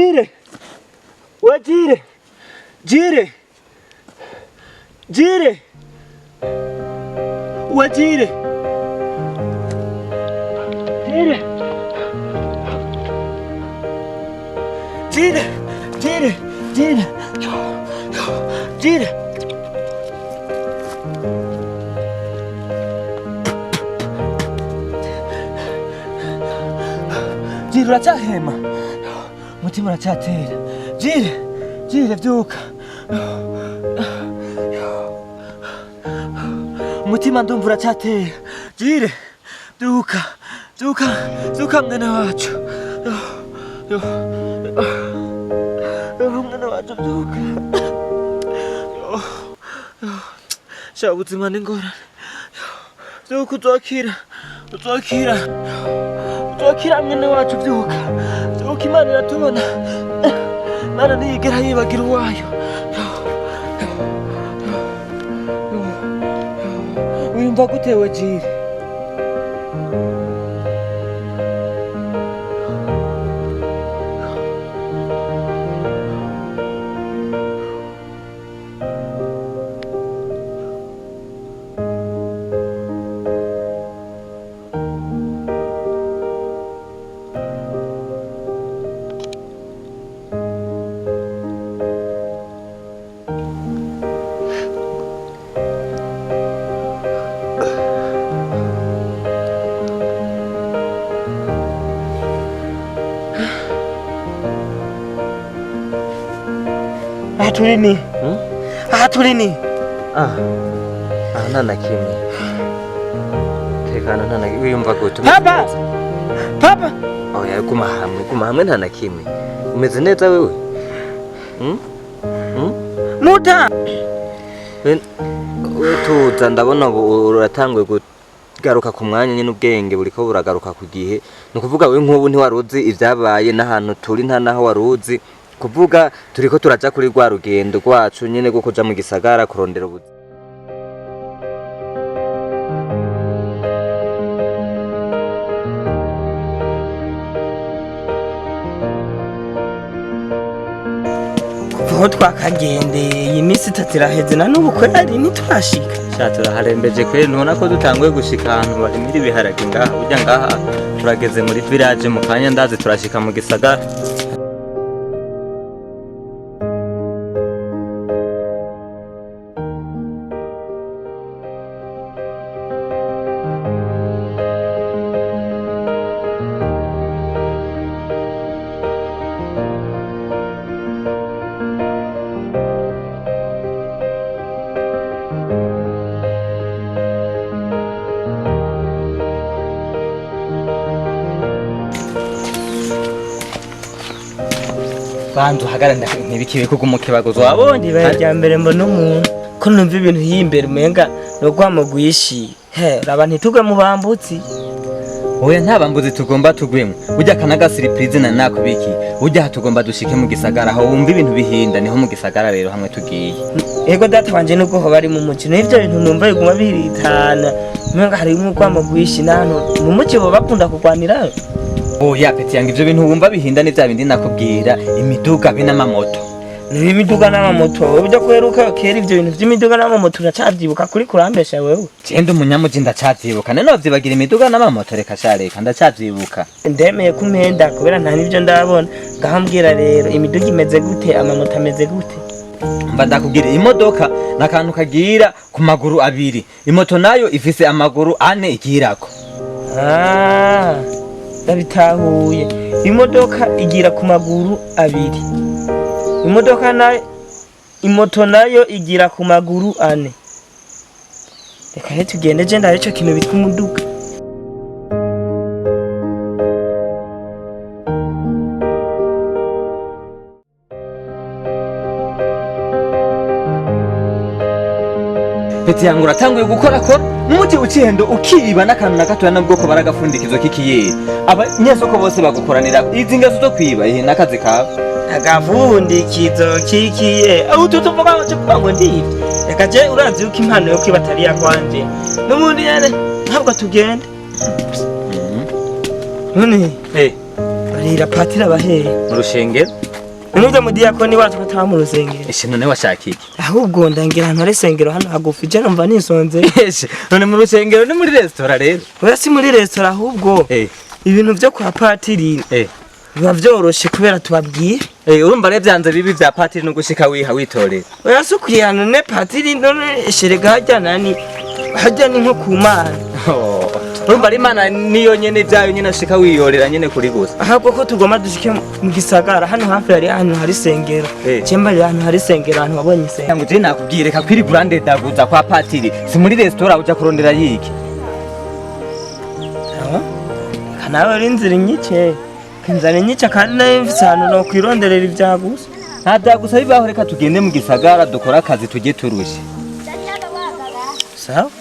Jire, we Jire, Jire, Jire, we Jire, Jire, Jire, Jire, Jire, Jire. Jire uracyahema, umutima uracyatera. Jire, Jire byuka, umutima ndumva uracyatera. Jire byuka, byuka, byuka mwene wacu. Mwene wacu byuka. Sha ubuzima ni ingorane. Byuka uzokira, uzokira, uzokira mwene wacu byuka. Byuka Imana iratubona. Imana ntiyigera yibagira uwayo. Wiyumva gute we Jire? Aha turi ni? Aha turi ni? Ah, aha nta na kimwe. Tekana nta na kimwe. Wiyumva gute? Papa! Papa! Oya, guma hamwe nta na kimwe. Umeze neza wewe? Muta! We tuza ndabona ubu uratanguye kugaruka ku mwanya nyine, ubwenge buriko buragaruka ku gihe. Ni ukuvuga we nk'ubu ntiwaruzi ivyabaye n'ahantu turi, nta naho waruzi. Kuvuga turiko turaja kuri rwa rugendo rwacu nyene rwo kuja mu gisagara kurondera ubuzima. Kuva aho twakagendeye iyi minsi itatu iraheze na n'ubu kweri ntiturashika. Sha turaharembeje kweri, ntubona ko dutanguye gushika ahantu barimira ibiharage ngaha. Burya ngaha turageze muri village, mu kanya ndazi turashika mu gisagara. Banza uhagarare ntibikibe kuko umukebaguzo wabonye. Ibaye rya mbere mbona umuntu ko numva ibintu yimbere umenga ni urwamo rwishi. He, raba ntitugwe mu bambutsi. Oya, nta bambuzi tugomba tugwemo. Burya aka n'agasiripurize nari nakubikiye. Burya aha tugomba dushike mu gisagara, aho wumva ibintu bihinda niho mu gisagara rero hamwe tugiye. Ego data wanje nubwo hoba ari mu muci, n'ivyo bintu numva biguma biritana. Umenga harimwo urwamo rwishi n'ahantu mu muci boba bakunda kurwanirayo. Oya peti yange, ivyo bintu wumva bihinda ni vya bindi nakubwira, imiduga be n'amamoto. Ni imiduga n'amamoto, ujya kuheruka kera ivyo bintu vy'imiduga n'amamoto uracavyibuka kuri kurambesha wewe. Jenda umunyamuji ndacavyibuka, none wovyibagira imiduga n'amamoto? Reka sha reka, ndacavyibuka. Ndemeye ko umpenda kubera nta n'ivyo ndabona. Ngaho mbwira rero, imiduga imeze gute, amamoto ameze gute? Mba ndakubwira, imodoka ni akantu kagira ku maguru abiri, imoto nayo ifise amaguru ane igirako. Ah, ndabitahuye. Imodoka igira ku maguru abiri, imodoka nayo, imoto nayo igira ku maguru ane. Reka rero tugende je ndabe ico kintu bitwa umuduga. Peti yangu uratanguye gukora kora n'umuti ucihendo ukiba n'akantu na gatoya n'ubwoko baragafundikizo k'ikiyeri. Abanyesoko bose bagukoranira izi ngeso zo kwiba, ihe n'akazi kawe. Agavundikizo kikiye utu tuvuga ngo tuvuga ngo ndivye. Reka je urazi yuko impano yo kwiba atari iyakwanje n'ubundi nyene, ntabwo tugende none. Barira patiri abaheye. Mu rushengero. None mu diyakoni wacu bataba mu rusengero? Eshe, none washaka iki? Ahubwo ndangira ahantu hari isengero hano hagufi, je numva nisonze. Eshe, none mu rusengero ni muri resitora rero? Oya, si muri resitora, ahubwo ibintu vyo kwa patiri biba vyoroshe kubera tubabwiye. Urumva rero vyanze bibi vya patiri no gushika wiha witorera. Oya, si ukwiha. None patiri, none sherega harya nani, harya ni nko ku Mana. Oh, urumva ari Imana niyo nyene vyayo nyene ashika wiyorera nyene kuri gusa. Ahubwo ko tugomba dushike mu gisagara, hano hafi hari ahantu hari isengero. Cemba hari ahantu hari isengero, ahantu wabonye isengero? Ngo je nakubwiye reka kwiri grande daguza kwa patiri, si muri resitora uja kurondera yiki? Kanawe uri inzira inyice, inzara inyice, kandi nayo mfise ahantu nokwironderera ivyagusa. Nta vyagusa bibaho, reka tugende mu gisagara dukore akazi tujye turushe. Sawa.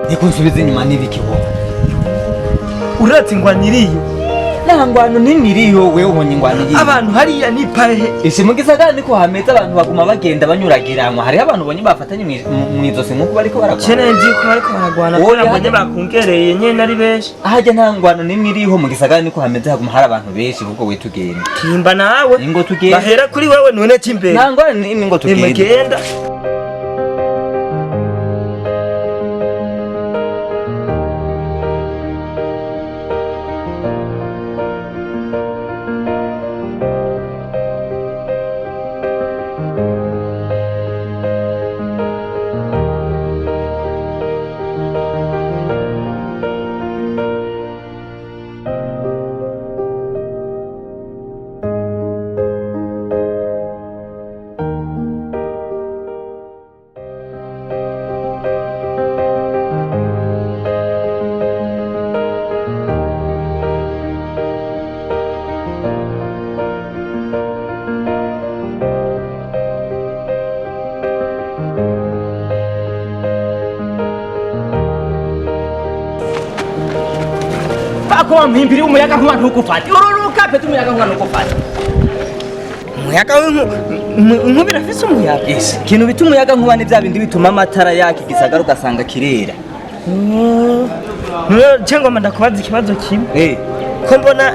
Niko nsubiza inyuma n'ibiki wowe? Uratse ingwano iriyo? Nta ngwano nini iriyo, wewe ubonye ingwano yiyo? Abantu hariya ni pahe? Ese mu gisagara niko hameze, abantu baguma bagenda banyuragiranwa, hariho abantu ubonye bafatanye mw'izosi nk'uko bariko baragwana? Cene nzi ko bariko baragwana. Oya. Kubera mbonye bakungereye nyene ari benshi. Ahajya nta ngwano n'imwe iriho, mu gisagara niko hameze, haguma hari abantu benshi, ahubwo we tugenda. Timba nawe. Ingo tugende. Bahera kuri wewe none cimbere. Nta ngwano n'imwe, ngo tugende. Nimugenda. Pako wampimbiri umuyaga nkuba ntugufate, ururuka pete, umuyaga nkuba ntugufate. Umuyaga inkuba irafise umuyaga? Yes. Ikintu bita umuyaga nkuba ni bya bindi bituma amatara yaka igisagara ugasanga kirera. Ce ngomba ndakubaza ikibazo kimwe. Ko mbona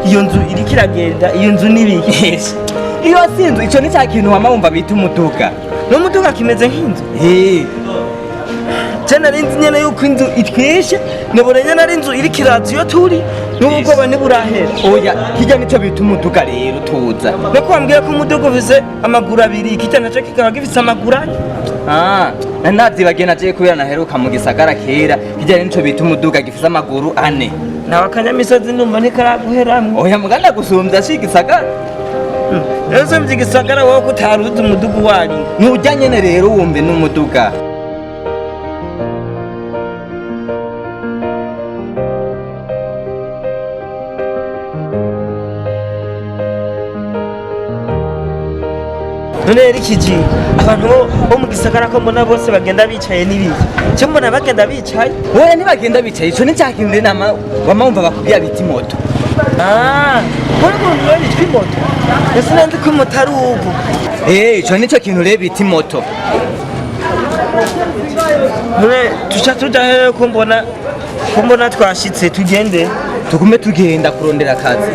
iyo nzu iriko iragenda, iyo nzu n'ibiki? Yes. Iyo si inzu, ico ni cya kintu wama wumva bita umuduga. N'umuduga kimeze nk'inzu? Eh. Ce nari nzi nyene yuko inzu itwishe, nabona nyene ari inzu iriko iraza iyo turi, n'ubu ubwoba ntiburahera. Oya, kirya nico bita umuduga rero tuza. Nako wambwiye ko umuduga ufise amaguru abiri, ikirya naco kikaba gifise amaguru ane. Ah, navyibagiye naje kubera naheruka mu gisagara kera, kirya nico bita umuduga gifise amaguru ane. Nawe akanyamisozi ndumva ntikaraguheramwo. Oya, muganda gusumvya shi igisagara. Rero usumvye igisagara wowe ko utaruzi umuduga uwariwo? Nurya nyene rero wumve n'umuduga. None rero ikiji abantu bo mu gisagara ko mbona bose bagenda bicaye n'ibiki? Ce mbona bagenda bicaye. Oya, ntibagenda bicaye, ico ni cya kintu rero nama wama wumva bakubwira bita imoto. Ah, muri ukuntu rero bitwa imoto, ese nandi ko imoto ari ubu? Eh, ico nico kintu rero bita imoto. None tuca tuja hehe ko mbona twashitse? Tugende. Tugume tugenda kurondera akazi.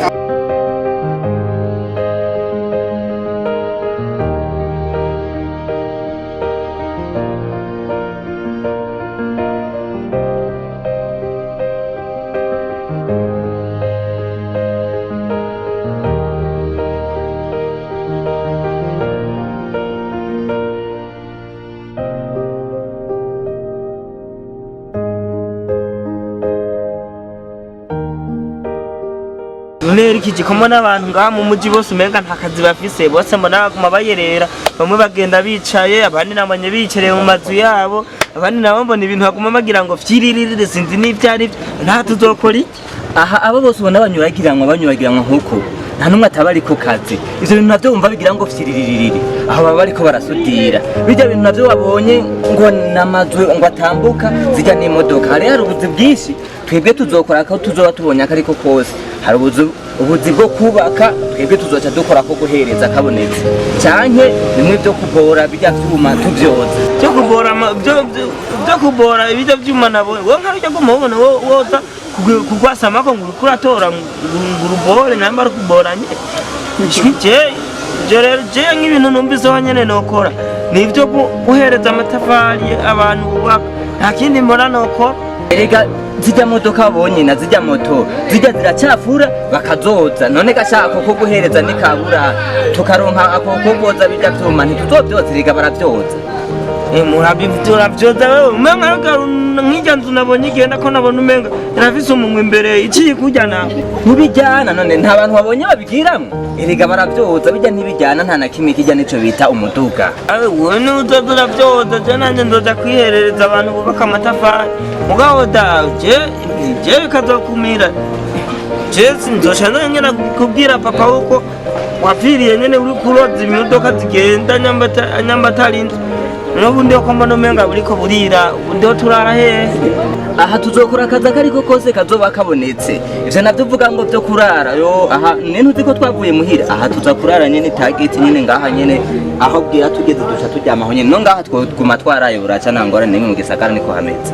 None rero iki ko mbona abantu ngaha mu muji bose umenga nta kazi bafise, bose mbona baguma bayerera, bamwe bagenda bicaye, abandi nabonye biyicareye mu mazu yabo, abandi nabo mbona ibintu baguma bagira ngo vyiriririre, sinzi n'ivyo ari vyo. Nta tuzokora iki? Aha abo bose ubona banyuragiranwa nk'uko nta n'umwe ataba ari ku kazi. Ivyo bintu navyo wumva bigira ngo vyiriririri, aho baba bariko barasudira birya bintu navyo wabonye ngo n'amazu ngo atambuka, zirya n'imodoka. Hari ubuzi bwinshi, twebwe tuzokora ko tuzoba tubonye akariko kose hari ubuzi. Ubuzi bwo kubaka twebwe tuzoca dukora ko guhereza kabonetse, canke bimwe byo kubora bijya vyuma tuvyoza. Byo kubora byo kubora ibijya byuma nabo wowe nka rujya guma ubona woza kugwasamako ngo uriko uratora ngo urubore namba ari kuboranye. Je je rero je nk'ibintu numviseho nyene nokora ni ibyo guhereza amatafari abantu bubaka, nta kindi mbona nokora. Erega zijya modoka babonye na zijya moto zijya ziracafura bakazoza, none gashaka ko guhereza nikabura tukaronka ako ko koza bijya vyuma ntituzovyoza, erega baravyoza. Murabivyoza wewe, umenga ariko nk'irya nzu nabonye igenda ko nabona umenga irafise umunwa imbere iciye kurya nawe. Ntibijyana, none nta bantu babonye babigiramwo? Erega baravyoza bijya, ntibijyana nta na kimwe, kijya nico bita umuduga. Awe wowe nuzoza uravyoza, je nanje nzoza kwiherereza abantu bubaka amatafari, mugabo da je je bikazokumira, je sinzoca nongera kubwira papa wuko wapfiriye nyene uri kuroza imodoka zigenda nyamba atari inzu. N'ubundi ko mbona umenga buriko burira, ubundi ho turara hehe? Aha tuzokora akazi akariko kose kazoba kabonetse. Ivyo navyo uvuga ngo vyo kurara yo aha nene uzi ko twavuye muhira, aha tuza kurara nyene tageti nyene ngaha nyene aho bwira tugeze duca turyama aho nyene, no ngaha twoguma twaraye buraca, nta ngorane n'imwe, mu gisagara niko hameze.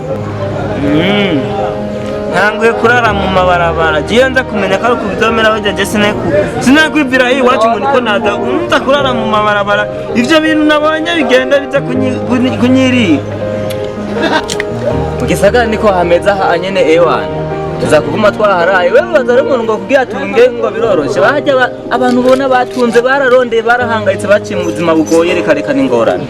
Ntanguye kurara mu mabarabara, jiyo nza kumenya ko ari ukubizomera burya, je sinakwivira hiyo iwacu ngo niko naza nza kurara mu mabarabara, ivyo bintu nabonye bigenda biza kunyirira. Mu gisagara niko hameze, aha nyene ewana tuza kuguma twaharaye. Wewe baza rero umuntu ngo kugira tunge ngo biroroshe, bajya abantu ubona batunze bararondeye, barahangayitse, baciye mu buzima bugoye, reka reka n'ingorane.